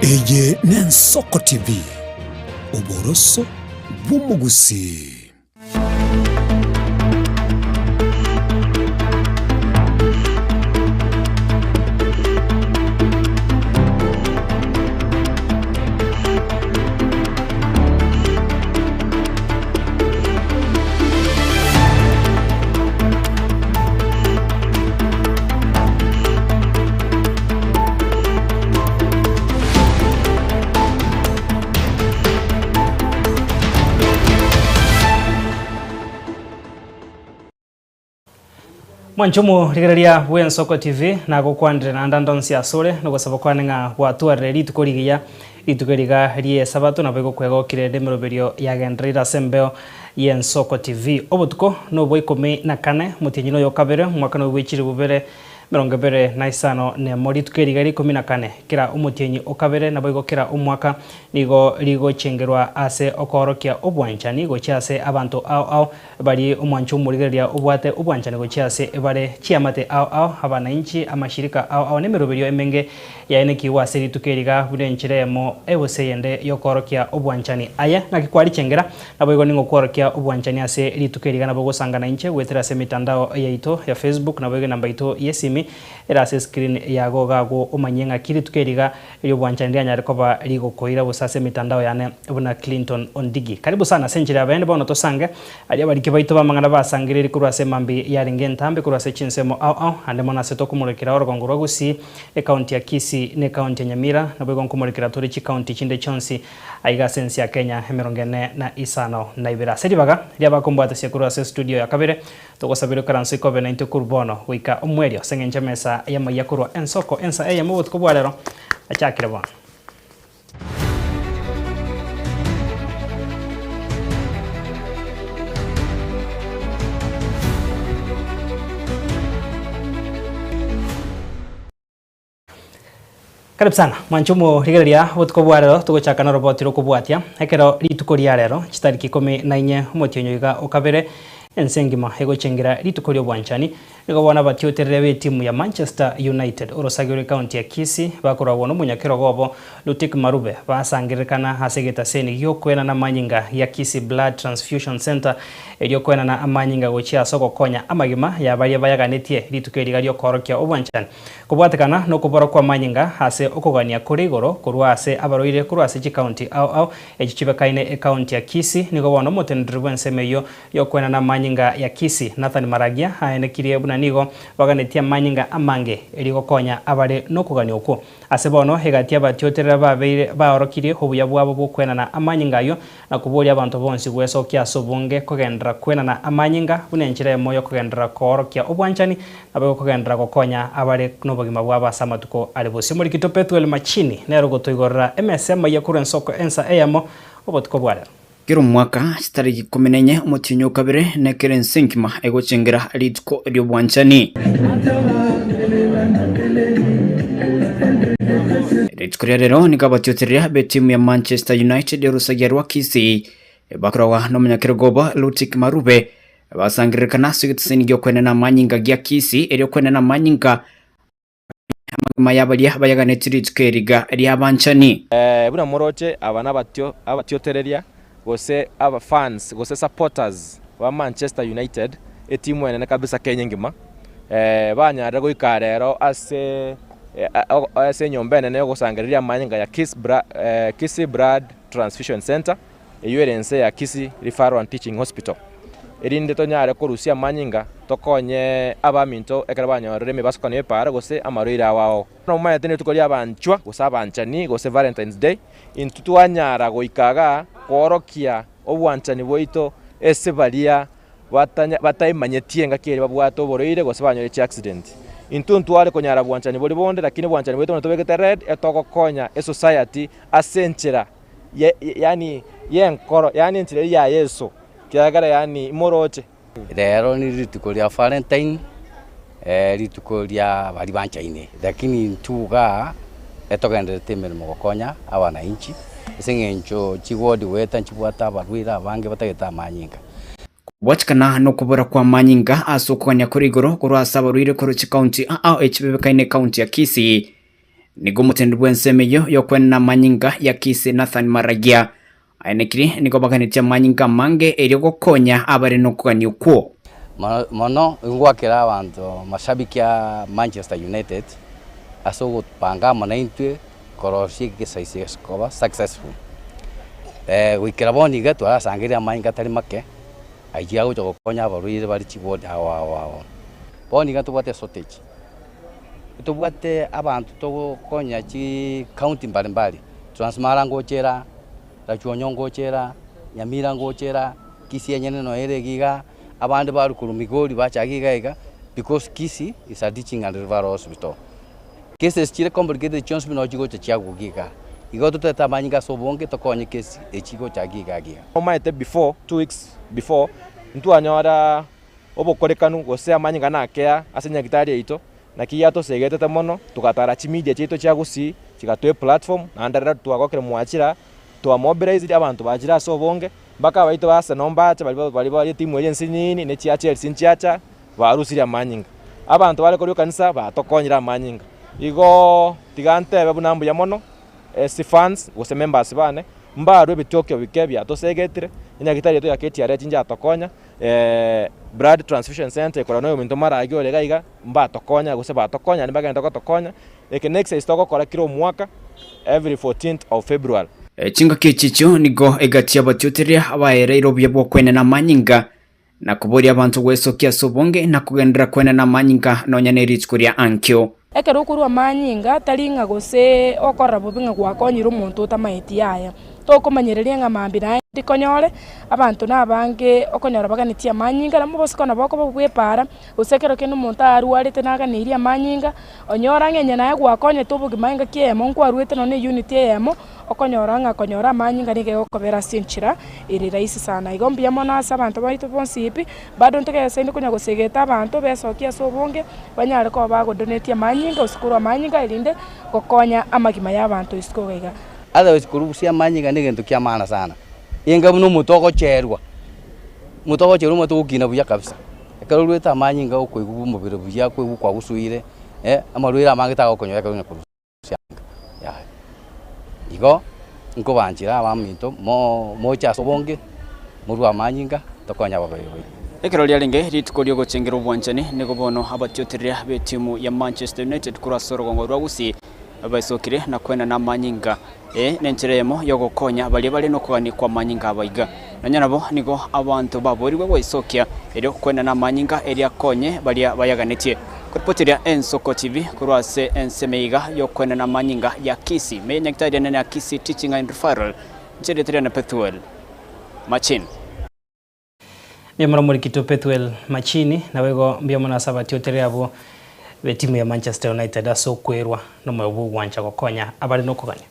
Eye n'Ensoko TV, oboroso bw'omogusii. Mwanche omorigereria bw'Ensoko TV, nagokwanire naende ande onsi asore, nogosaba kwane ng'a gwatwarire rituko rigiya, rituko riga ri'Esabato nabo egokwegokire nemeroberio yagendereire ase embeo y'Ensoko TV. Obotuko nobwa ikomi na kane, omotienyi noyo okabere, omwaka noyo bwe chilifu bibere emerongo ebere na isano nemo. Rituko eri iga rikomi na kane, kera omotienyi okabere, naboigo kera omwaka nigo rigochengerwa ase okoorokia obwanchani gochia ase abanto ao ao Barie omwancho omorigereria obwate obwanchani gochia ase bare chiamate ao ao, abanainchi, amashirika ao ao nemeroberio emenge yaenekigwe ase rituko eri iga buna enchera eyemo gose eyende yokoorokia obwanchani. Aye ng'aki kwarichengera? Naboigo ning'o okworokia obwanchani ase rituko eri iga nabo ogosangana inche goetera ase emitandao yaito ya Facebook naboigo enamba yaito yesimi ere ase escreen yago iga agwo omanyie ng'aki rituko eri iga Ri'obwanchani rianyare koba rigokoira bosa ase emetandao yane buna Clinton Ondigi. Karibu sana ase enchera y'abaene bono tosange aria abariki baito b'amang'ana basangereiri korwa ase emambi yarenge entambe korwa ase chinsemo ao ao ande mono ase tokomorekera orogongo rwa Gusii, ecounty ya Kisii ne ecounty ya Nyamira naboigo nkomorekera tore chicounty chinde chionsi aiga ase ense ya Kenya emerongo ene na isano na ibere. Ase ribaga riabakombwatesia korwa ase estudio ya kabere Togosabera ikaranso ikobe naintwe korwa bono goika omoerio, ase engencho emesa y'amaiya korwa ensoko ensa eyemo obotuko bwa rero achakire bono. Karibu sana mwanche omorigereria obotuko bwa rero togochaka noroboti rokobwatia ekero rituko ria rero chitariki ikomi na inye omotienyi oiga okabere ense engima egochengera rituko ri'obwanchani nigo bono abatioterere b'etimu ya Manchester United orosagio rw'ecounty ya Kisii bakoragwa nomonyakerogo obo Lutik Marube basangererekana ase egetaseni gi'okoenana amanyinga gia Kisii Blood Transfusion Centre erio koenana amanyinga gochia ase ogokonya amagima ya baria bayaganetie rituko eriga riokoorokia obwanchani Kobwatekana nokobora kw'amanyinga ase okogania kore igoro korwa ase abarwaire korwa ase chikaunti ao ao echio chibekaine ekaunti ya Kisii, nigo bono omoteneneri bw'ensemo eyio y'okoenana amanyinga ya Kisii, Nathan Maragia aenekirie buna nigo baganetie amanyinga amange erio gokonya abare nokogania okwo. Ase bono egati abatioterera babeire baorokirie obuya bwabo bw'okoenana amanyinga ayio na koboria abanto bonsi gwesokia ase obonge kogenderera kwenana amanyinga buna enchera eyemo y'okogenderera koorokia obwanchani, naboigo kogenderera gokonya abare nobogima bwabo ase amatuko are bosio. Omorikito Pethuel Machini nere ogotoigorera emesa emayia korwa ensoko ensa eyemo obotuko bwa rero. Kera omwaka, chitariki ikomi na inye omotienyi o kabere, na kera ense engima egochengera rituko ri'obwanchani. Rituko ria rero nigo abatiotereria b'etimu ya Manchester United orosagia rwa Kisii bakoragwa nomonyakerogo obo Lutik Marube basangererekana ase egetiseni gi'okwenena amanyinga gia Kisii erio kwenena amanyinga amagima y'abaria bayaganeti rituko eriga ri'abanchani. Buna moroche aba nabatio abatiotereria gose aba fans gose supporters ba Manchester United etimu enene kabisa Kenya engima banyarire goika rero ase ase enyomba enene yogosangereria amanyinga ya Kisii Blood Transfusion Centre eyio ere inse ya Kisii Referral and Teaching Hospital, erinde tonyare korusia amanyinga tokonye abaminto ekero banyorire emebasukano y'epaara gose amarwaire ao ao. Buna momanyete nerituko ri'abanchwa gose abanchani gose Valentine's Day, intwe twanyara goika igaa koorokia obwanchani bwaito ase baria bataemanyetie engaki eria babwate oborwaire gose banyore chiaccident. Intwe ntware konyara bwanchani boria bonde lakini obwanchani bwaito buna tobegete red etogokonya esociety ase enchera yaani y'enkoro yaani enchera eria ya Yeso kiagera yaani moroche. Rero ni rituko ria Valentine, rituko ria baria banchaine, lakini intwe igaa etogendererete emeremo gokonya abananchi ase eng'encho chiward goeta nchibwate abarwaire abange batagete amanyinga. Kobwatikana nokobora kw'amanyinga ase okogania kore igoro korwa ase abarwaire korwa chikaunti ao echibebekaine ekaunti ya Kisii. Nigo omoteneneri bw'ensemo eyio y'okwenena amanyinga ya Kisii Nathan Maragia aenekirie nigo baganetie amanyinga amange erio gokonya abare nokogania okwo. Mono ingwakera abanto mashabiki a Manchester United ase ogopanga amo naintwe korosia egesaisi eke koba successful. Goikera bono iga twarasangereire amanyinga atari make, ayio agocha gokonya abarwaire bare chiward ao ao ao. Bono iga ntobwate eshortage, ntobwate abanto togokonya chicounty mbalimbali, Transmara ngochera, Rachuonyo ngochera, Nyamira ngochera, Kisii enyene noyo ere iga igaa, abande barwa korwa Migori bacha iga iga iga, because Kisii is a teaching and referral hospital. Cases chire complicated chionsi pi noo chigocha chiagwa iga igaa. Igo totete amanyinga ase obonge tokonye case echi chigocha iga iga iga. Omaete before, 2 weeks before, ntwanyora obokorekanu gose amanyinga nakea ase nyagitari yaito, naki yatosegetete mono, togatara chimedia chiaito chia Gusii, chigatoa eplatform, naende rero twagokire mwachira, twamobilized abanto bachire ase obonge, mpaka abaito ba Arsenal mbache baria baria baria etimu eria ensinini, ne chia Chelsea nchiacha, barusirie amanyinga. Abanto bare korwa ekanisa batokonyire amanyinga. Igoo tiga ntebe buna mbuya mono, ase fans gose members bane, mbarwe ebitiokio bike biatosegetire, enyagitari yaito ya KTRH nchatokonya, Blood Transfusion Centre ekorwa na oyominto Maragi ore iga iga, mbatokonya gose batokonya naende mbagende gotokonya, eke ne exercise togokora kera omwaka every 14th of February. Chingaki echi echio nigo egati y'abatioteria abaereire obuya bw'okwenena amanyinga, na koboria abanto gwesokia ase obonge na kogenderera kwenena amanyinga nonya ne rituko ria ankio. Ekero okorua amanyinga, tari ng'a gose okorora bobe ng'a gwakonyire omonto otamaeti yaya. Tokomanyereria ng'a mambia naye ndikonyore, abanto nabange okonyora baganetie amanyinga, nabo obosiko nabo okoba bw'epaara, gose ekero kende omonto arwarete naganeirie amanyinga, onyora ng'a onye naye gwakonyete obogima engaki eyemo nkwaruete nonye na eunit eyemo, okonyora ng'a konyora amanyinga nigo egokobera ase enchera ere rahisi sana. Igo mbuya mono ase abanto baito bonsi pi, bado ntogesaine konya gosegeta abanto besokie ase obonge, banyare koba bagodonatia amanyinga gose korwa amanyinga erinde gokonya amagima ya abanto isiko iga iga. Otherwise korusia amanyinga na egento kia maana sana, enga buna omonto ogocherwa, omonto ogocherwa omanyete ogokina buya kabisa. Ekero oruete amanyinga okoigwa omobere buya, okoigwa kwagosuire, amarwaire amange tagokonyora ekero onya korusia amanyinga, yaya. Igo, nkobanchera abaminto mo moche ase obonge, morue amanyinga, tokonye abarwaire baito. Ekero riarenge rituko ri'ogochengera obwanchani, nigo bono abatiotereria b'etimu ya Manchester United korwa ase orogongo rwa Gusii baisokire na koenana amanyinga. Eye nenchera eyemo y'ogokonya baria bare nokogania kw'amanyinga abaiga. Nonya nabo nigo abanto baboorigwe gweisokia erio koenana amanyinga erio akonye baria bayaganetie. Koripoteria Ensoko TV korwa ase ensemo eyeiga y'okoenana amanyinga ya Kisii, Meya Nyagetari enene ya Kisii Teaching and Referral, inche rieta riane Pethuel Machini. Mbuya mono Morikito Pethuel Machini, naboigo mbuya mono ase abatiotereri abwo b'etimu ya Manchester United ase okwerwa nomoyo bw'ogwancha gokonya abare nokogania.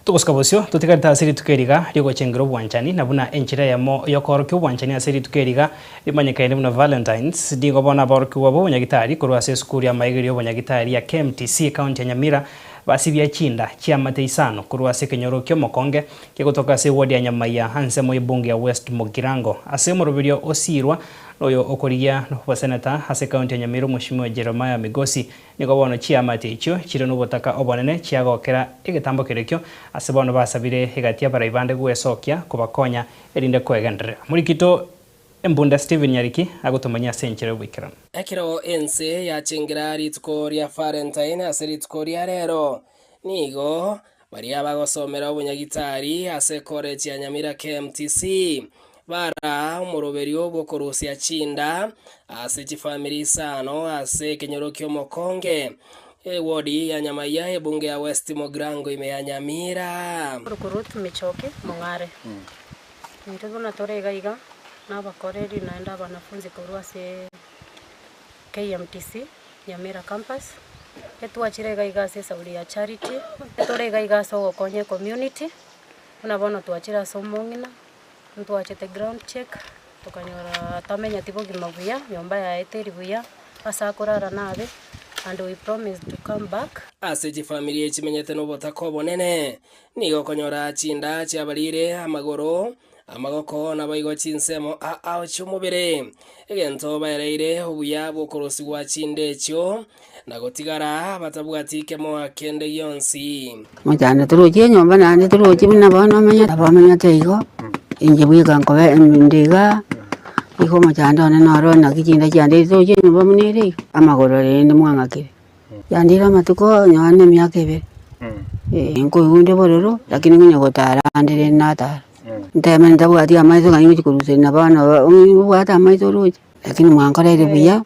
Togosuka bosio, totigarete ase rituko eri iga riogochengera obwanchani, na buna enchera eyemo yokoorokia obwanchani ase rituko eri iga rimanyekaine buna Valentines, nigo bono aborokigwa b'obonyagitari korwa ase esukuru y'amaegerio y'obonyagitari ya KMTC ekaunti ya Nyamira basibia chinda chiamate isano korwa ase ekenyoro ki'omokonge kegotoka ase eward ya Nyamaiya ansemo y'ebunge ya West Mugirango. Ase omoroberio osiirwa noyo okorigia oboseneta ase ekaunti ya Nyamira Omweshimiwa Jeremiah Migosi Nigo bono chiamate echio chire nobotaka obonene chiagokera egetambo kerekio, ase bono basabire egati y'abarai bande gwesokia kobakonya, erinde kwegenderera. Morikito embunda Stephen Nyariki agotomanyia ase enchera y'oboikeranu. Ekero ense yachengera rituko ria Valentine ase rituko ria rero, nigo baria bagosomera obonyagitari ase college ya Nyamira KMTC baraa omoroberio bw'okorusia chinda ase chifamiri isano ase ekenyoro ki'omokonge, ewodi ya Nyamaiya, ebunge ya West Mugirango ime ya Nyamira. Korokwo Ruth Michoki Mong'are. Intwe buna tore iga iga, na abakoreri naende abanafunzi korwa ase KMTC, Nyamira Campus, etwachire iga iga ase esauri ya Charity, tore iga iga ase ogokonya ecommunity, buna bono twachire ase omong'ina, ntwachete ground check, tokanyora tamenyeti bogima buya, nyomba yaye teri buya, ase akorara nabe, and we promised to come back. Ase chifamiri echimenyete nobotaka obonene, nigo okonyora chinda chiabarire amagoro. amagoko naboigo chinsemo ao chi'omobere, egento baereire obuya bw'okorosigwa chinda echio, na gotigara batabwati kemoa kende gionsi. Mochando torochi enyomba naende torochi buna bono omenyete, nabo omenyete igo, inche bweka nkobe inde igaa, igo omochando one noro naki chinda chiane torochi enyomba buna ere iga, amagoro rende mwang'akire. Yandire amatuko nonye na emiaka ebere, eh, nkoigwa onde bororo, lakini konya gotara ande rende natara. Nteme ntabwati amaiso naki ngochia koruseria na bono obwate amaiso oroche, lakini mwankoreire buya,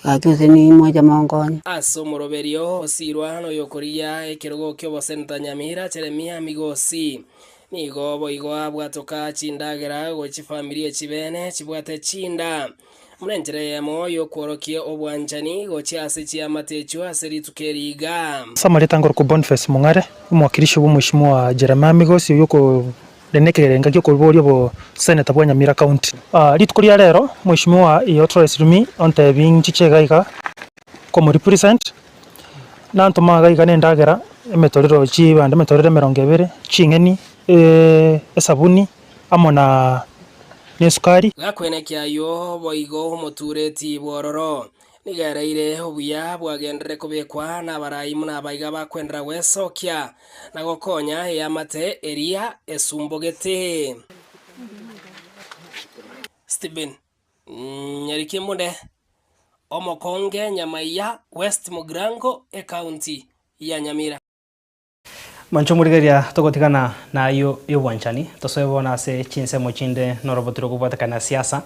gaki gose nimoche monkonye. Ase omoroberio osirwa noyokorigia ekerogo ki'oboseneta Nyamira Jeremia Migosi nigo boigo abwatoka chindagera gochia chifamiri echibene chibwate chinda. Buna enchera eyemo y'okworokia obwanchani gochia ase chiamate echio ase rituko eri iga. Ase amarieta ngorokwa Boniface Mong'are, omowakilishi bw'omweshimiwa Jeremiah Migosi oyio okorenda ekerenga gi'okoboria oboseneta bwa Nyamira County. Rituko ria rero mweshimiwa he authorized me ontebi nchiche iga iga komorepresent, nantoma iga iga na endagera, emetorero chibando emetorero emerongo ebere, ching'eni, esabuni amo na nesukari. Gakwenekia ayio boigo omotureti bw'ororo, nigo ereire obuya bwagenderere kobekwa nabarai buna abaiga bakwendera gwesokia na gokonya eamate eria esumbogete. Stephen Nyarikembunde, Omokonge Nyamaiya, West Mugirango, Ecounty ya Nyamira. Manche omorigereria togotigana nayio y'obwanchani, tosoe bono ase chinsemo chinde noroboti rokobwatekana na siasa.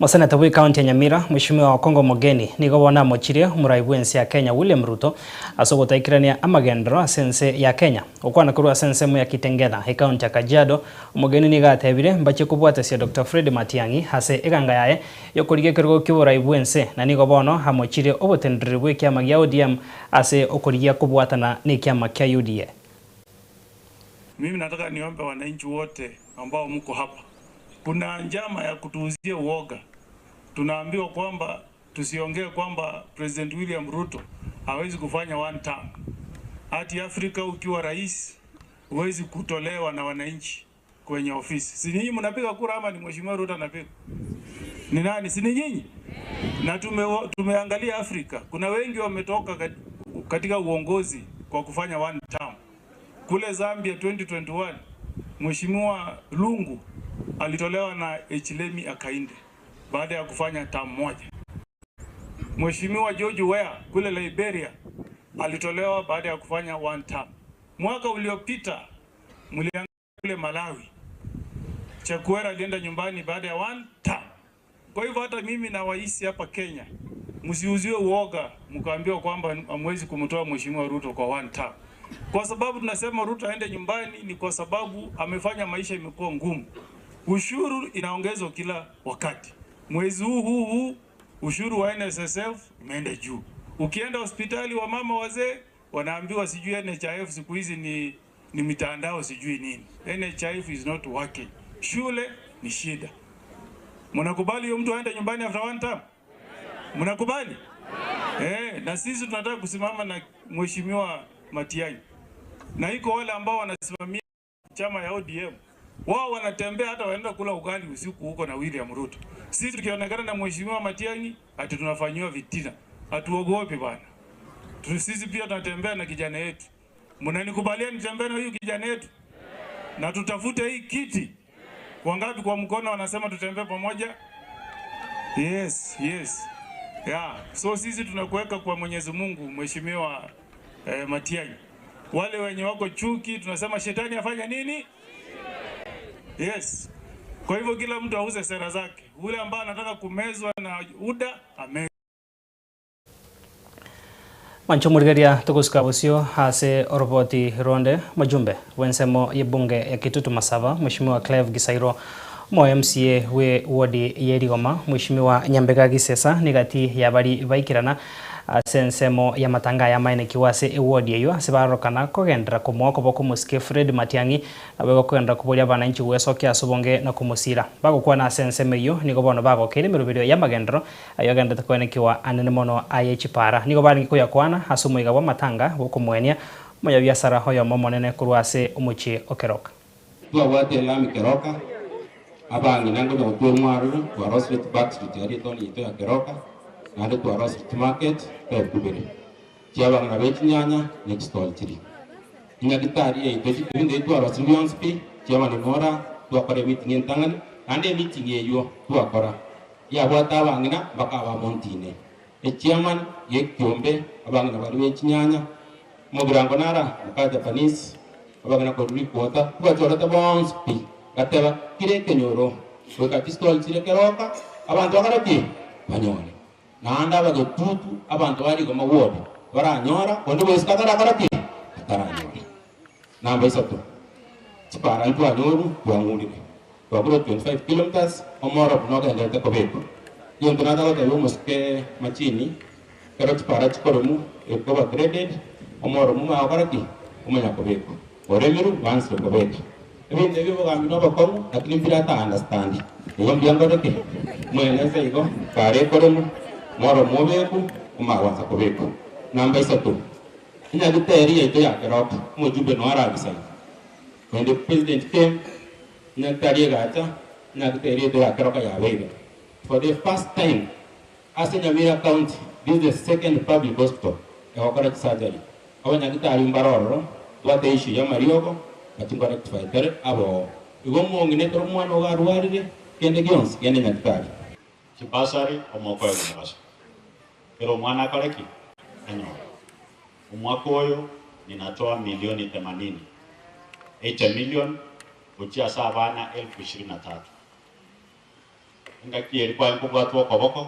Moseneta bwe county ya Nyamira, Mweshimiwa Okong'o Omogeni nigo bono amochirie omorai bw'ense ya Kenya William Ruto ase ogotaikerania amagenderero ase ense ya Kenya. Gokwana korwa ase ensemo ya Kitengela, ecounty ya Kajiado, Omogeni nigo atebire mbachie kobwatesia Doctor Fred Matiang'i ase eganga yaye yokorigia ekerogo ki'oborai bw'ense na nigo bono amochirie obotendereri bw'ekiama gia ODM ase okorigia kobwatana nekiama kia UDA. Mimi nataka niombe wananchi wote ambao mko hapa, kuna njama ya kutuuzia uoga. Tunaambiwa kwamba tusiongee kwamba President William Ruto hawezi kufanya one term. Ati Afrika ukiwa rais huwezi kutolewa na wananchi kwenye ofisi. Si nyinyi mnapiga kura ama ni Mheshimiwa Ruto anapiga? Ni nani? Si ni nyinyi? Na tume, tumeangalia Afrika, kuna wengi wametoka katika uongozi kwa kufanya one term. Kule Zambia 2021 Mheshimiwa Lungu alitolewa na Hichilema Hakainde baada ya kufanya term moja. Mheshimiwa George Weah kule Liberia alitolewa baada ya kufanya one term. Mwaka uliopita mliangalia kule Malawi, Chakwera alienda nyumbani baada ya one term. Kwa hivyo hata mimi na wahisi hapa Kenya, msiuziwe uoga mkaambiwa kwamba hamwezi kumtoa Mheshimiwa Ruto kwa one term. Kwa sababu tunasema Ruto aende nyumbani ni kwa sababu amefanya maisha imekuwa ngumu. Ushuru inaongezwa kila wakati. Mwezi huu huu huu ushuru wa NSSF imeenda juu. Ukienda hospitali wa mama wazee wanaambiwa sijui NHIF siku hizi ni, ni mitandao sijui nini. NHIF is not working. Shule ni shida. Mnakubali huyo mtu aende nyumbani after one term? Mnakubali? Eh, na sisi tunataka kusimama na Mheshimiwa Matiang'i. Na iko wale ambao wanasimamia chama ya ODM. Wao wanatembea hata waenda kula ugali usiku huko na William Ruto. Sisi tukionekana na Mheshimiwa Matiang'i ati tunafanyiwa vitina. Hatuogopi bwana. Sisi pia tunatembea na kijana yetu. Mnanikubalia nitembee na huyu kijana yetu? Na tutafute hii kiti. Wangapi kwa mkono wanasema tutembee pamoja? Yes, yes. Yeah. So sisi tunakuweka kwa Mwenyezi Mungu, Mheshimiwa eh, Matiang'i. Wale wenye wako chuki tunasema shetani afanya nini? Yes. Kwa hivyo kila mtu auze sera zake. Ule ambaye anataka kumezwa na UDA ame Mwanche omorigereria togosuka bosio ase oroboti ronde mojumbe bw'ensemo y'ebunge ya Kitutu Masaba Mweshimiwa Clive Gisairo omo MCA bwe ward ye Rigoma Mweshimiwa Nyambega Gisesa nigati yabari baikerana ase ensemo y'amatanga aya amaenekiwa ase eward eywo ase barorokana kogenderera komoa okoboko omosike Fred Matiang'i Nabo bakogenderera koboria abananchi gwesokia ase obonge na komosiira. Bagokwana ase ensemo eyio, nigo bono bagokeire emeroberio y'amagenderero ayio agendererete koenekiwa anene mono aye chipaara. Nigo barenge koyakwana ase omoiga bw'amatanga bw'okomoenia omonyabiasara oyomo omonene korwa ase omochie o Keroka. Twabwate elami Keroka. Abang'ina nkonya gotwa omwaroro, twarosire chibackstreet aria etown yaito ya Keroka, naende twarosire chimarket tebibere, chiabang'ina be chinyanya ne chistall chiria. Enyagitari yaito ebinto ebi twarosire bionsi pi, chiamani nora twakora emeeting entang'ani, naende emeeting eywo twakora yabwate abang'ina mpaka abamontine. Echairman gekiombe, abang'ina baria be chinyanya, omogirango nara moka Japanese, abang'ina korwa rikwota, tibachorete bonsi pi, ngateba kera ekenyoro goika chistall chire keroka, abanto bakore ki? Banyore. Naende abagetutu, abanto ba rigoma ward, baranyora, onde bwesike atarakora ki? Ataranyora. Namba isato, chipara ntwanyorwa twang'urire, twagure 25 kilometres, omoro buna ogenderete kobekwa. Egento natagotebia omosike machini, ekero chipara chikoremu ekoba graded, omoro momanya gokora ki? Omanya kobekwa. Oremirwe bwansire kobeka. Ebinto ebi obogambi na obokong'u lakini mbire ata understand. Igo mbuya nkore ki? Mwenese igo, para ekoremu, moro mobekwu, omanya gwansa kobekwa. Namba isato. Enyagiteri yaito ya Keroka, omojumbe noe arabisaine. When the president came, enyagitari egacha, enyagiteri yaito ya Keroka yabeire. For the first time ase Nyamira County, this is the second public hospital egokora chisurgery. Abanyagitari mbare ororo, tobwate issue y'amariogo, but nko rectify tore aboo. Igo omong'ina ekero omwana ogo arwarire, kende gionsi genda enyagitari. Chibasari omokoe omobaso. Kera omwana akore ki? Anyore. Omwaka oyo ninatoa milioni themanini, 80 million, gochia ase abana elfu ishirini na tatu. Engaki eria kwaye nkobwatwa okoboko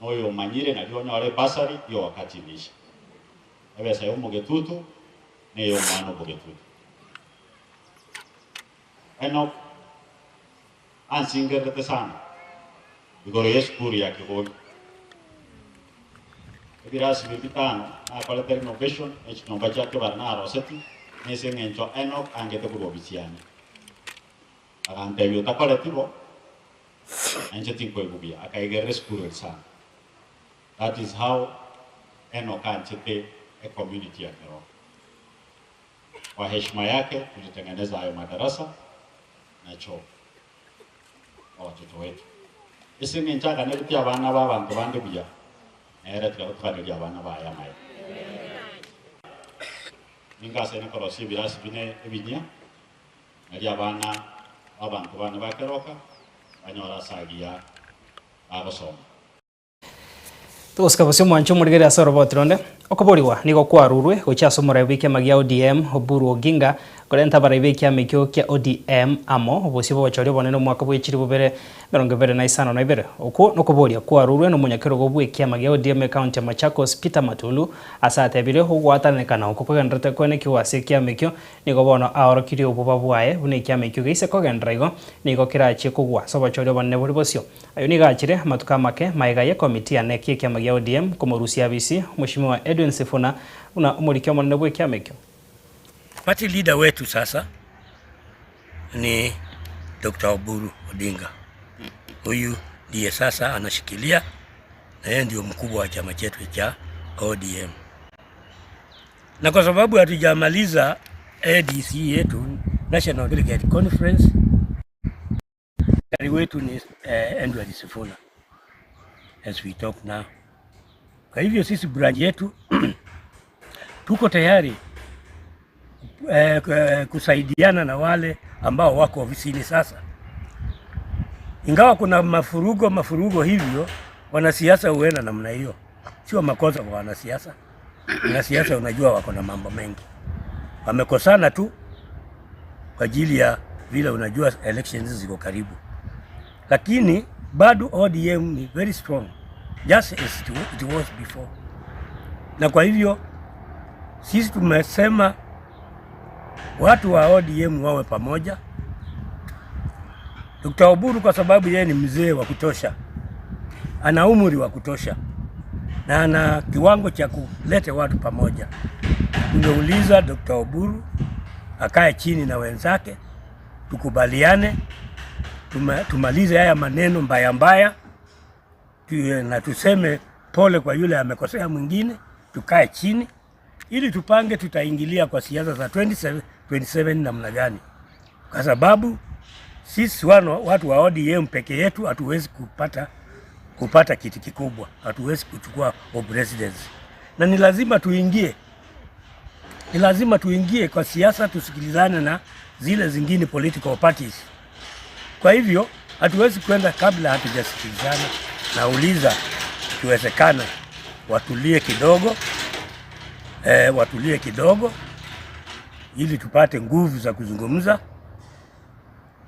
na oyo omanyire nario onyore ebasari hiyo wakati imeisha. Ebesa ya omogetutu na eya omwana omogetutu. Enock. Ansingererete sana igoro y'esukuru ya Kigori. Ebirasi biria bitano nakorete renovation ne chinyomba chia kebara naroseti nese eng'encho Enock angete korwa ofisi yane. Agantebia otakoreti bo nainche tinkoigwa buya. Akaigerera esukuru eria sana. That is how Enock anchete ecommunity ya Keroka. Kwa heshima yake tulitengeneza hayo madarasa na choo kwa watoto wetu. Ase eng'encho aganeretie abana b'abanto bande buya, nere tiga gotuganeria abana baye amaya. Ningasaine korosia ebirasi bine ebinyia, nario abana b'abanto bane ba Keroka banyore ase agiya bagosoma. Togosika bosio omwanche omorigereria ase oroboti ronde, okoborigwa nigo kwarurwe gochia ase omorai bw'ekiama gia ODM Oburu Oginga korenta abarai b'ekiama ekio kia ODM amo obosio bw'obochori obonene omwaka bwe chilifu bibere emerongo ebere na isano na ibere. Okwo nokoboria kwarurwe nomonyakerogo bw'ekiama gia ODM ekaunti ya Machakos Peter Matulu ase atebire ogwatananekana okwo kogendererete koenekigwa ase ekiama ekio Nigo bono aorokirie oboba bwaye buna ekiama ekio geise kogenderera igo, nigo kerachie kogwa ase obochori obonene bore bosio. Ayio nigo achire amatuko amake magega ye komiti ya NEC y'ekiama gia ODM komorusia abisi Mweshimiwa Edwin Sifuna buna omoriki omonene bw'ekiama ekio. Party leader wetu sasa ni Dr. Oburu Odinga. Huyu ndiye sasa anashikilia na yeye ndio mkubwa wa chama chetu cha ODM. Na kwa sababu hatujamaliza ADC yetu National Delegate Conference, daktari wetu ni eh, Edward Sifuna as we talk now. Kwa hivyo sisi branch yetu tuko tayari eh, kusaidiana na wale ambao wako ofisini sasa, ingawa kuna mafurugo mafurugo hivyo, wanasiasa huenda namna hiyo, sio makosa kwa wanasiasa. Wanasiasa unajua wako na mambo mengi, wamekosana tu kwa ajili ya vile unajua elections ziko karibu, lakini bado ODM ni very strong just as it was before, na kwa hivyo sisi tumesema watu wa ODM wawe pamoja. Dr. Oburu kwa sababu yeye ni mzee wa kutosha, ana umri wa kutosha na ana kiwango cha kuleta watu pamoja. Tumeuliza Dr. Oburu akae chini na wenzake, tukubaliane, tumalize haya maneno mbaya mbaya na tuseme pole kwa yule amekosea mwingine, tukae chini ili tupange tutaingilia kwa siasa za 27, 27 namna gani, kwa sababu Sisi wano watu wa ODM peke yetu hatuwezi kupata kupata kiti kikubwa, hatuwezi kuchukua presidency, na ni lazima tuingie, ni lazima tuingie kwa siasa, tusikilizane na zile zingine political parties. Kwa hivyo hatuwezi kwenda kabla hatujasikilizana. Nauliza, ikiwezekana watulie kidogo eh, watulie kidogo ili tupate nguvu za kuzungumza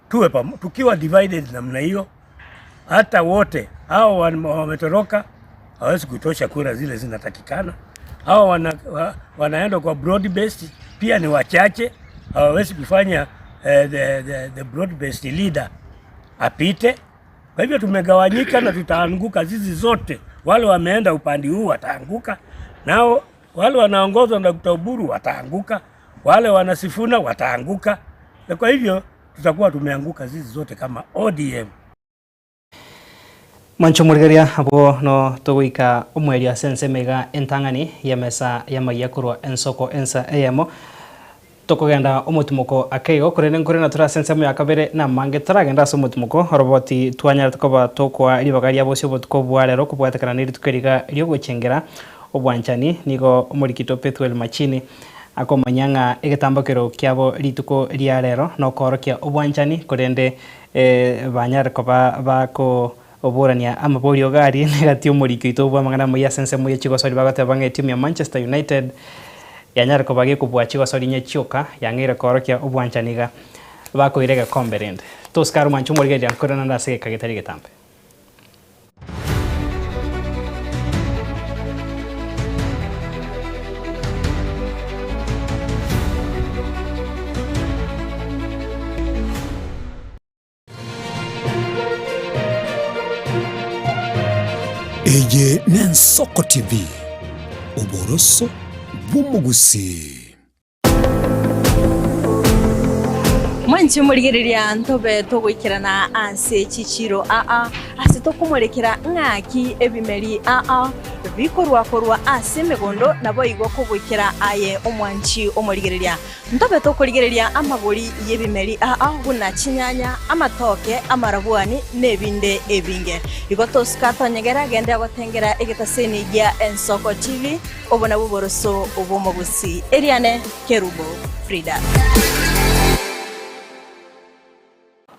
tuwe pam, tukiwa divided namna hiyo, hata wote hao wametoroka hawezi kutosha kura zile zinatakikana. Hao wana, wa, wanaenda kwa broad based pia ni wachache, hawawezi kufanya eh, the, the, the broad based leader apite. Kwa hivyo tumegawanyika na tutaanguka sisi zote. Wale wameenda upande huu wataanguka, nao wale wanaongozwa na Dr. Oburu wataanguka, wale wanasifuna wataanguka, na kwa hivyo tutakuwa tumeanguka sisi zote kama ODM. Mwancho morigeria abwo no togoika omwerio ase ensemo iga entang'ani y'emesa y'amaiya korwa ensoko ensa eyemo tokogenda omotimoko ake igo korende nkore na tore ase ensemo ya kabere na amange toragenda ase omotimoko oroboti twanyarete koba tokoa ribaga ria bosio obotuko bwa rero kobwatekana na rituko riga riogochengera obwanchani nigo omorikito Pethuel Machini akomanya ng'a egetambokero kiabo rituko ria rero na okoorokia obwanchani korende banyare koba bako oborania amaborio iga aria negati omoriki oito bwa amang'ana amayia ase ensemo ye chigosori bagoteba ng'a etimu ya Manchester United yanyare koba gekobua chigosori inye chioka yang'eire koorokia obwanchani iga bakoira egekombe rende. Tosike aro mwanche omorigereria nkore naende ase egeka getari getambe. Eye n'Ensoko TV, oboroso bw'omogusii. Mwanche morigereria ntobe togoikerana ase chichiiro aa, ase tokomorekera ng'aki ebimeri aa bikorwa korwa ase emegondo, naboigo kogoikera aye omwanchi omorigereria. Ntobe tokorigereria amagori y'ebimeri aa buna chinyanya, amatoke, amarabwani, na ebinde ebinge. Igo tosuka tonyegera genda gotengera egetaseni gia Ensoko TV, obo nabwo oboroso bw'omogusii. Eriane Kerubo Frida.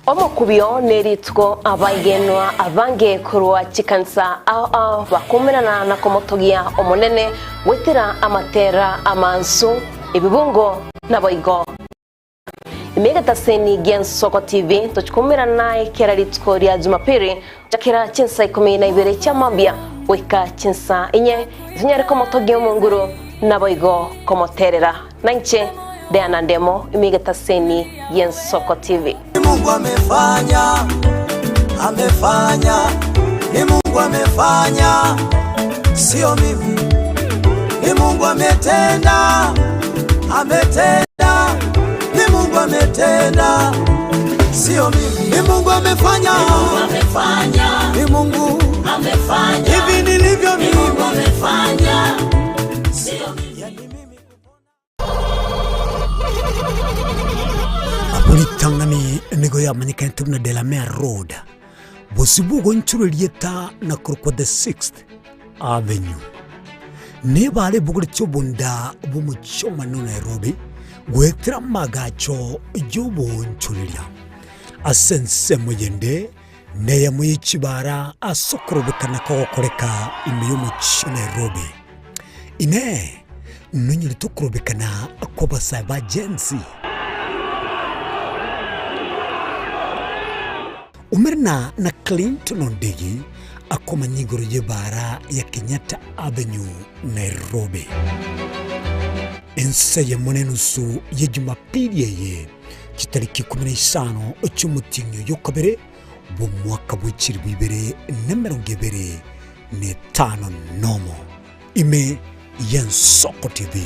Omokubio nerituko abaigenwa abange korwa chikanisa ao ao bakoumerana na komotogia Omonene goetera amatera amansu, ebibungo naboigo Emegetaseni gi'Ensoko TV tochikoumerana naye kera rituko ria Jumapili gochakera chinsa ikomi na ibere chia mambia goika chinsa inye, tonyare komotogia Omonguru naboigo komoterera. Nainche Diana Ndemo, Emegetaseni y'Ensoko TV. Ni Mungu amefanya, amefanya, ni Mungu amefanya, sio mimi. Ni Mungu ametenda, ametenda, ni Mungu ametenda, sio mimi. Ni Mungu amefanya, ni Mungu amefanya, ni Mungu amefanya, hivi nilivyo mimi, Mungu amefanya, sio mimi. Abwo ritang'ani nigo yamanyekanete buna Delamere Road, bosio bw'ogoonchorwa erieta na korokwa The Sixth Avenue. Nebare ebogoretie obonda bw'omochie omonene o Nairobi goetera amagacho y'oboonchoreria. Ase ensemo eyende neyemo ye chibara ase okorobekana kogokoreka ime y'omochie o Nairobi. Inee! Nonyorete okorobekana kw'abasae ba Gen Z? Umerna na Clinton Ondigi akomanya igoro y'ebaara ya Kenyatta Avenue, Nairobi. Ense eyemo na enusu ye Jumapili eye, chitariki ikomi na isano chi'omotienyi oyo okabere bw'omwaka bwe chilifu ibere na emerongo ebere na etano nomo, ime y'Ensoko TV,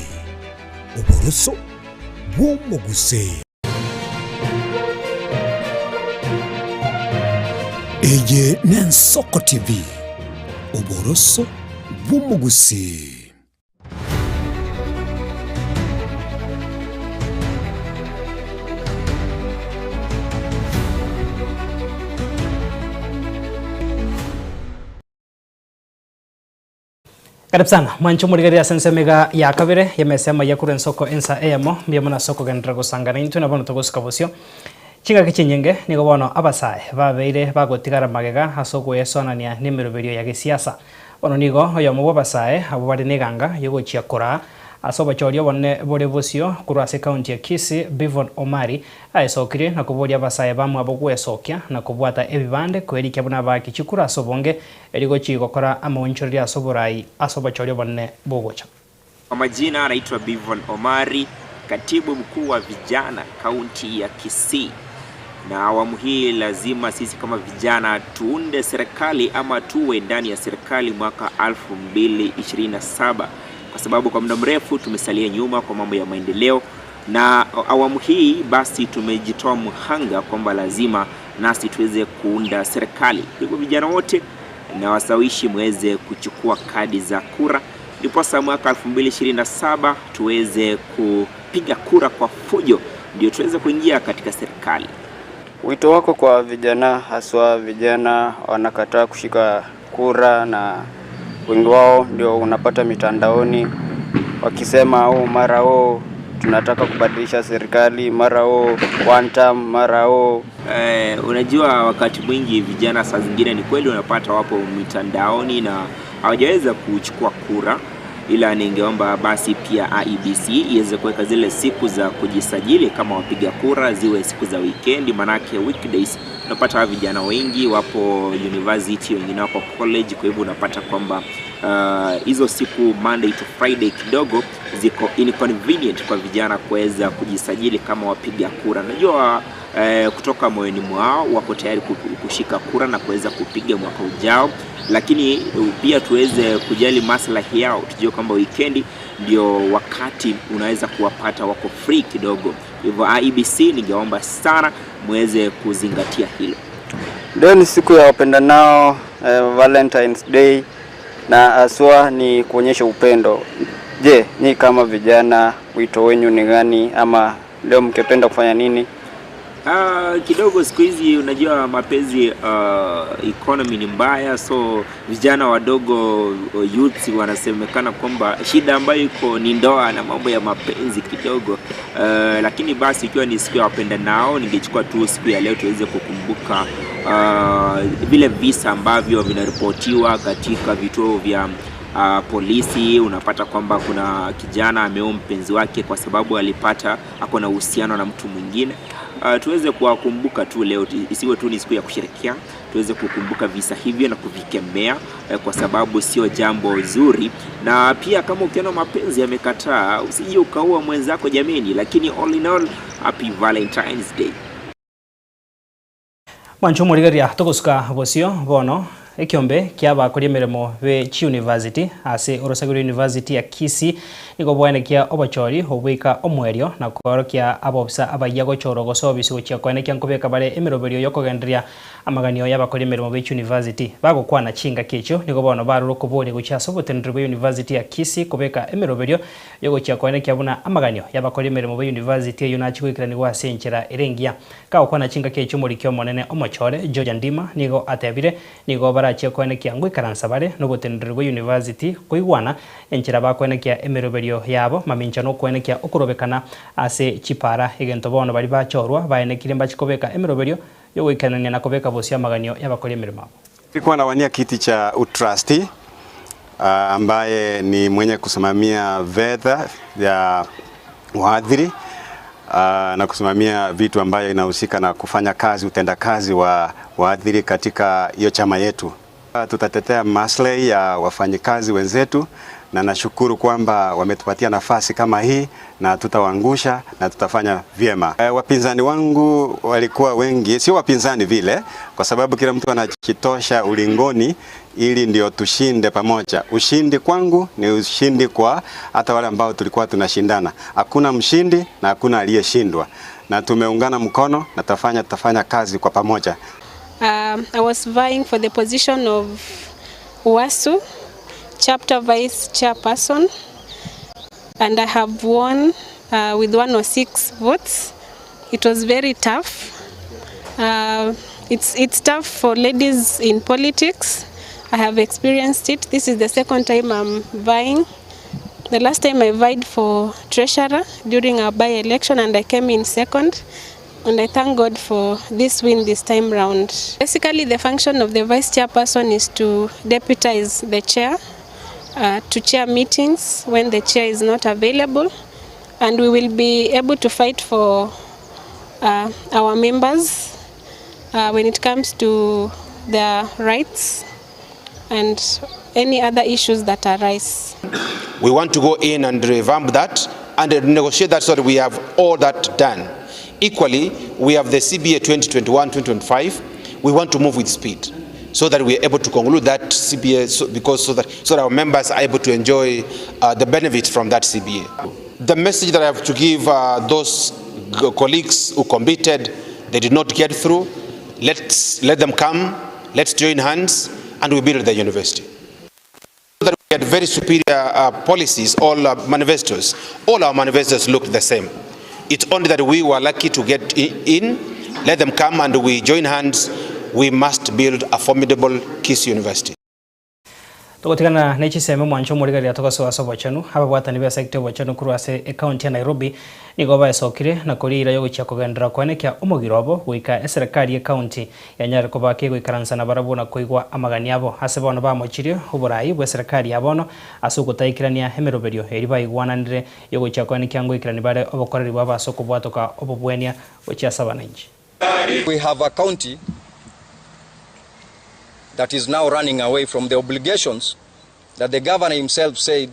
oboroso bw'omogusii. Eye n'Ensoko TV, oboroso bw'omogusii. Karibu sana mwanche omorigereria ase ensemo iga ya kabere y'emesa y'amaiga korwa ensoko ensa eyemo, mbuya mono ase okogenderera gosangana intwe na bono togosuka bosio. Chingaki chinyinge nigo bono abasae babeire bagotigara magega ase ogoesoanania nemeroberio ya gesiasa. Bono nigo oyomo bw'abasae abwo bare neganga y'ogochia koraa ase obochori obonene bore bosio korwa ase ekaunti ya Kisii, Bivon Omari, aesokirie na koboria abasae bamwabo gwesokia na kobwata ebibande koerikia buna abaaki chikura ase obonge erio gochia gokora amaonchoreria ase oborai ase obochori obonene bogocha. Kwa majina anaitwa Bivon Omari, katibu mkuu wa vijana kaunti ya Kisii. Na awamu hii lazima sisi kama vijana tuunde serikali ama tuwe ndani ya serikali mwaka 2027 kwa sababu kwa muda mrefu tumesalia nyuma kwa mambo ya maendeleo, na awamu hii basi tumejitoa mhanga kwamba lazima nasi tuweze kuunda serikali. Kwa hivyo vijana wote na wasawishi mweze kuchukua kadi za kura ndiposa mwaka 2027 tuweze kupiga kura kwa fujo, ndio tuweze kuingia katika serikali. Wito wako kwa vijana, haswa vijana wanakataa kushika kura na wengi wao ndio unapata mitandaoni wakisema oh, mara oh, tunataka kubadilisha serikali, mara oh, one term, mara oh. Eh, unajua wakati mwingi vijana saa zingine ni kweli unapata wapo mitandaoni na hawajaweza kuchukua kura, ila ningeomba basi pia IEBC iweze kuweka zile siku za kujisajili kama wapiga kura ziwe siku za wikendi, manake weekdays unapata hawa vijana wengi wapo university, wengine wako college, kwa hivyo unapata kwamba hizo siku Monday to Friday kidogo ziko inconvenient kwa vijana kuweza kujisajili kama wapiga kura. Najua kutoka moyoni mwao wako tayari kushika kura na kuweza kupiga mwaka ujao, lakini pia tuweze kujali maslahi yao, tujue kwamba wikendi ndio wakati unaweza kuwapata wako free kidogo. Hivyo IEBC ningeomba sana muweze kuzingatia hilo. Leo ni siku ya wapendanao, Valentine's Day, na haswa ni kuonyesha upendo. Je, nyi kama vijana wito wenyu ni gani, ama leo mkependa kufanya nini? Kidogo siku hizi unajua mapenzi, economy ni mbaya, so vijana wadogo youths wanasemekana kwamba shida ambayo iko ni ndoa na mambo ya mapenzi kidogo. Lakini basi ikiwa ni siku ya wapendanao, ningechukua tu siku ya leo tuweze kukumbuka vile visa ambavyo vinaripotiwa katika vituo vya polisi. Unapata kwamba kuna kijana ameua mpenzi wake kwa sababu alipata ako na uhusiano na mtu mwingine. Tuweze kuwakumbuka tu leo, isiwe tu ni siku ya kusherehekea, tuweze kukumbuka visa hivyo na kuvikemea, kwa sababu sio jambo zuri. Na pia kama ukiona mapenzi yamekataa, usije ukaua mwenzako jameni. Lakini all in all, happy Valentine's Day. Mwancho omorigereria togosuka bosio bono ekiombe kiabakoria emeremo be chiuniversity ase orosagiro university ya Kisii nigo bwaenekia obochori obwika omwerio na koorokia abobisa abayia gochorwa gose obisi gochia koenekia nkobeka bare emeroberio yokogendereria amaganio y'abakoria emeremo be chiuniversity bagokwana chingaki echio nigo bono barure okoboria gochia ase oboteneneri bwa university ya Kisii kobeka emeroberio yogochia koenekia buna amaganio y'abakoria emeremo be university eyio nachi goikeranigwa ase enchera ere engiya. Kagokwana chingaki echio omoriki omonene omochore George Ndima nigo atebire nigo barachie koenekia ngoikaransa bare na oboteneneri bwa university koigwana enchera bakoenekia emeroberio yabo mamincha na okoenekia okorobekana ase chipara egento bono baria bachorwa baenekire mbachi kobeka emeroberio yogoikerania na kobeka bosio amaganio y'abakoria emeremo abo. Nilikuwa nawania kiti cha utrustee ambaye ni mwenye kusimamia fedha ya wahadhiri na kusimamia vitu ambayo inahusika na kufanya kazi utendakazi wa wahadhiri katika hiyo chama yetu. Tutatetea maslahi ya wafanyikazi wenzetu na nashukuru kwamba wametupatia nafasi kama hii na tutawaangusha na tutafanya vyema. Wapinzani wangu walikuwa wengi, sio wapinzani vile, kwa sababu kila mtu anajitosha ulingoni ili ndio tushinde pamoja. Ushindi kwangu ni ushindi kwa hata wale ambao tulikuwa tunashindana. Hakuna mshindi na hakuna aliyeshindwa. Na tumeungana mkono na tutafanya kazi kwa pamoja. I was vying for the position of UASU chapter vice chairperson, and I have won with 106 votes. It was very tough. It's tough for ladies in politics. I have experienced it. This is the second time I'm vying. The last time I vied for treasurer during our by-election and I came in second. And I thank God for this win this time round. Basically, the function of the vice chairperson is to deputize the chair, uh, to chair meetings when the chair is not available. And we will be able to fight for uh, our members uh, when it comes to their rights and any other issues that arise. We want to go in and revamp that and negotiate that so that we have all that done. Equally, we have the CBA 2021-2025. We want to move with speed so that we are able to conclude that CBA so, because so that, so that our members are able to enjoy uh, the benefits from that CBA. The message that I have to give uh, those colleagues who competed, they did not get through. Let's let them come, let's join hands, and we build the university. That we had very superior uh, policies, all uh, manifestos. All our manifestos looked the same. It's only that we were lucky to get in, let them come and we join hands. We must build a formidable Kisii University. Togotigana ne chisemi omwancho omorigereria togosoa ase obochenu, ababwatani b'esecta y'obochenu korwa ase ecounty ya Nairobi nigo baesokire na koria eira yogochia kogenderera koenekia omogiro obo goika eserekari y'ecounty yanyare koba kegoikaransa nabarabwo na koigwa amagani abo ase bono bamochirie oborai bw'eserekari ya bono ase ogotaikerania emeroberio eria baigwananire yogochia koenekia ngoikerani bare obokoreri bwabo ase okobwatoka obobwenia gochia ase abananchi. We have a county that is now running away from the obligations that the governor himself said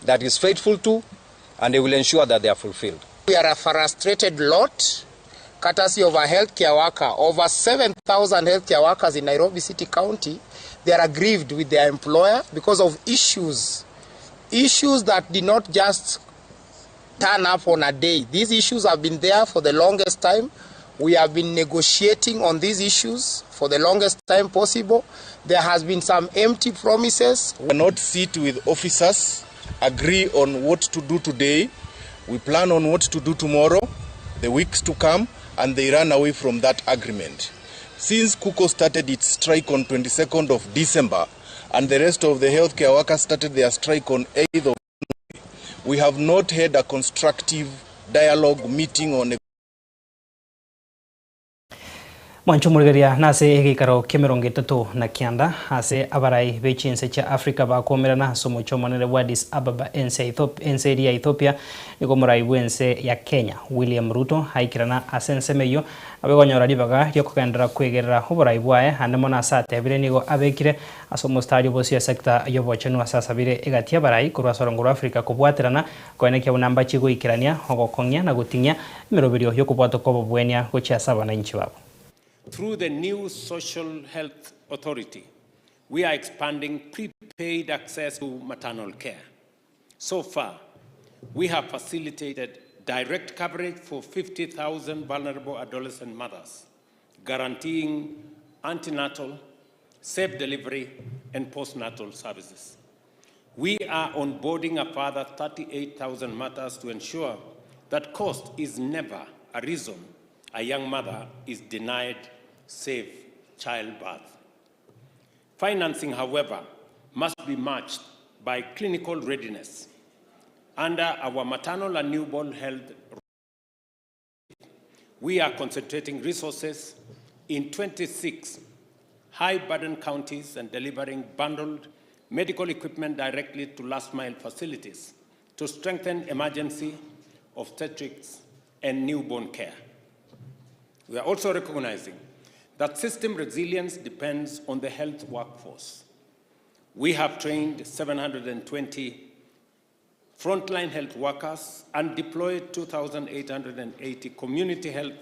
that is faithful to and he will ensure that they are fulfilled. We are a frustrated lot, courtesy of a healthcare worker. Over 7,000 healthcare workers in Nairobi City County, they are aggrieved with their employer because of issues. Issues that did not just turn up on a day. These issues have been there for the longest time. We have been negotiating on these issues for the longest time possible. There has been some empty promises. We cannot sit with officers, agree on what to do today. We plan on what to do tomorrow, the weeks to come, and they run away from that agreement. Since KUCO started its strike on 22nd of December, and the rest of the healthcare workers started their strike on 8th of January, we have not had a constructive dialogue meeting on Mwanche omorigereria nase egeikaro ki'emerongo etato na kianda ase abarai be chinse chia Africa bakomerana ase omochie omonene bwa Addis Ababa ense ya Ethiopia ense eria ya Ethiopia nigo omorai bw'ense ya Kenya William Ruto aikerana ase ensemo eyio abe konyora ribaga riokogenderera kwegerera oborai bwaye ande mono ase atebire nigo abekire ase omostari obosio esecta y'obochenu ase asabire egati y'abarai korwa ase orongo rwa Africa kobwaterana Koenekia buna mbachie goikerania ogokong'ia na goting'ia emeroberio y'okobwatoka obobwenia gochia ase abananchi babo. Through the new Social Health Authority, we are expanding prepaid access to maternal care. So far, we have facilitated direct coverage for 50,000 vulnerable adolescent mothers, guaranteeing antenatal, safe delivery, and postnatal services. We are onboarding a further 38,000 mothers to ensure that cost is never a reason a young mother is denied safe childbirth. Financing, however, must be matched by clinical readiness. Under our maternal and newborn health we are concentrating resources in 26 high-burden counties and delivering bundled medical equipment directly to last-mile facilities to strengthen emergency, obstetrics, and newborn care. We are also recognizing that system resilience depends on the health workforce. We have trained 720 frontline health workers and deployed 2,880 community health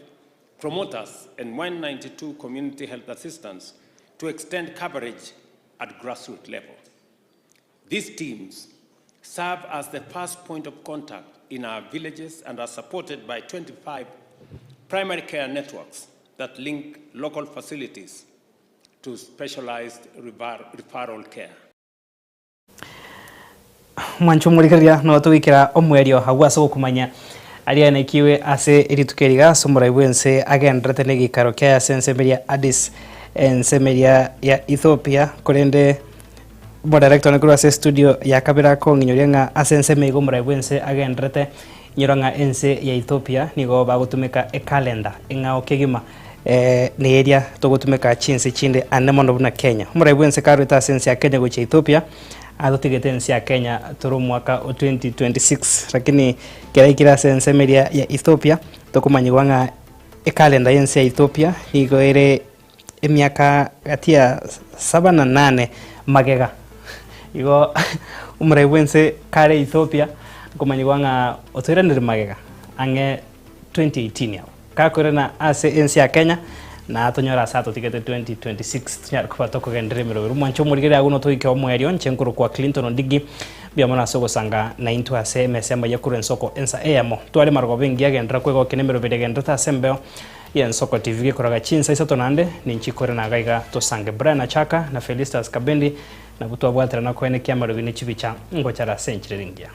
promoters and 192 community health assistants to extend coverage at grassroots level. These teams serve as the first point of contact in our villages and are supported by 25 primary care networks that link local facilities to specialized referral care. Mwanche omorigereria nonya togoikera omoerio agwo ase ogokumanya aria anekiwe ase rituko eri iga ase omorai bw'ense agendererete na egeikaro kiaye ase ensemo eria Addis. ensemo eria ya Ethiopia korende Omodarector one korwa ase estudio ya kabere akong'inyoria ng'a ase ensemo iga omorai bw'ense agenderete, inyora ng'a ense ya Ethiopia nigo bagotumeka ecalendar eng'ao kegima neria togotumeka chinse chinde ande mono buna Kenya. Omorai bw'ense karwete ase ense ya Kenya gochia Ethiopia, atotigete ense ya Kenya tore omwaka o 2026 lakini kera aikire ase ensemo eria ya Ethiopia tokomanyigwa ng'a ecalendar y'ense ya Ethiopia nigo ere emiaka gati ya saba na nane magega. Igo omorai bw'ense kare Ethiopia nkomanyigwa ng'a otoiranire magega ang'e 2018 abwo. Gakoirana ase ense ya Kenya na tonyore ase atotigete 2026 tonyare koba tokogenderera emeroberi. Omwanche omorigereria agwo notoike omoerio inche nkorokwa Clinton Ondigi mbuya mono ase ogosanga naintwe ase emesa emaya korwa ensoko ensa eyemo. Tware marogoba engiya genderera kwegokia nemeroberi egendererete ase embeo. Y'Ensoko TV gekoraga chinsa isato naende ninchikore naga iga tosange Brian Achaka na Felistus Kabendi nabwo twabwaterana koenekia amarobi ne chibicha ngochara ase enchera ere engiya.